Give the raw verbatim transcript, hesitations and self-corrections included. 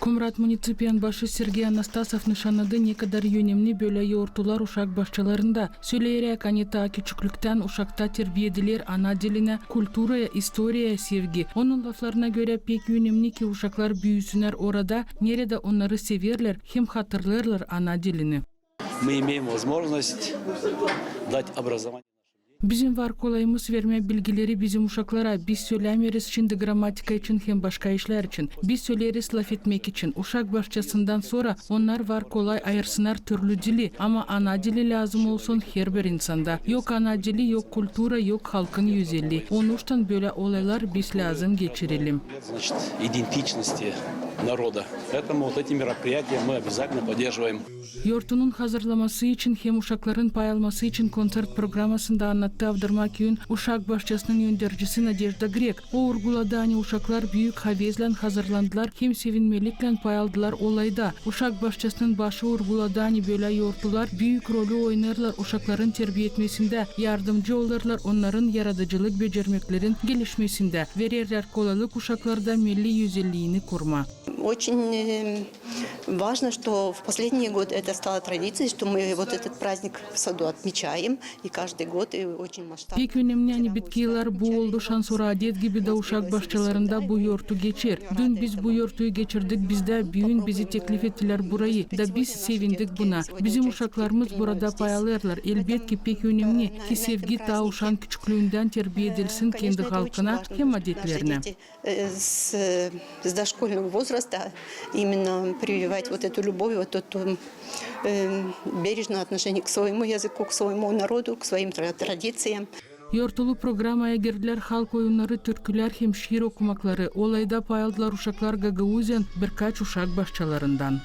Komrat munitsipiyasının başı Sergey Anastasov nışannadı, ne kadar önemni bölä yortular uşak başçalarında. Söleyäräk, ani taa küçüklüktän uşakta terbiediler ana dilinä, kulturaya, istoriyaya sevgi. Onun laflarına görä, pek önemni, ki uşaklar büüsünär orada, neredä onnarı severlär hem hatırlêêrlar ana dilini. Мы имеем возможность дать образование. Bizim var kolayımız vermää bilgileri bizim uşaklara. Biz sölämeeriz şindi grammatika için hem başka işlär için. Biz söleeriz lafetmäk için. Uşak başçasından sora onnar var kolay ayırsınnar türlü dili. Ama ana dili lääzım olsun herbir insanda. Yok ana dili, yok kultura, yok halkın özellii. Onuştan bölä olaylar biz lääzım geçirelim. Значит, идентичности народа. Поэтому вот эти мероприятия мы обязательно поддерживаем. Yortunun hazırlaması için hem uşakların pay alması için konţert programasında annattı Avdırma küüyün uşak başçasının öndercisi Nadejda Grek. O urguladı, ani uşaklar büük havezlän hazırlandılar hem sevinmeliklän pay aldılar olayda. Uşak başçasının başı urguladı, ani bölä yortular büük rolü oynêêrlar uşakların terbietmesindä, yardımcı olêrlar onnarın yaradıcılık becermeklerin gelişmesindä, vererlär kolaylık uşaklarda milli özelliini kurmaa. Очень, э, важно, что в последние годы это стало традицией, что мы вот этот праздник в саду отмечаем, и каждый год, и очень масштабно. Pek önemni, ani bitki yıllar bu oldu şansora adet gibi, da uşak başçalarında bu yortu geçer. Dün biz bu yortuyu geçirdik bizdä, büün bizi teklif ettilär burayı, da biz sevindik buna. Bizim uşaklarımız burada pay alêrlar. Elbetki, pek önemni, ki sevgi taa uşaan küçüklüündän terbiedilsin kendi halkına hem adetlerinä. Э, с, с дошкольного возраста именно прививать вот эту любовь, вот эту, э, бережное отношение к своему языку, к своему народу, к своим тра-, традициям. Yortulu programaya girdilär halk oyunnarı, türkülär hem şiir okumakları. Olayda pay aldılar uşaklar Gagauziyadan birkaç uşak başçalarından.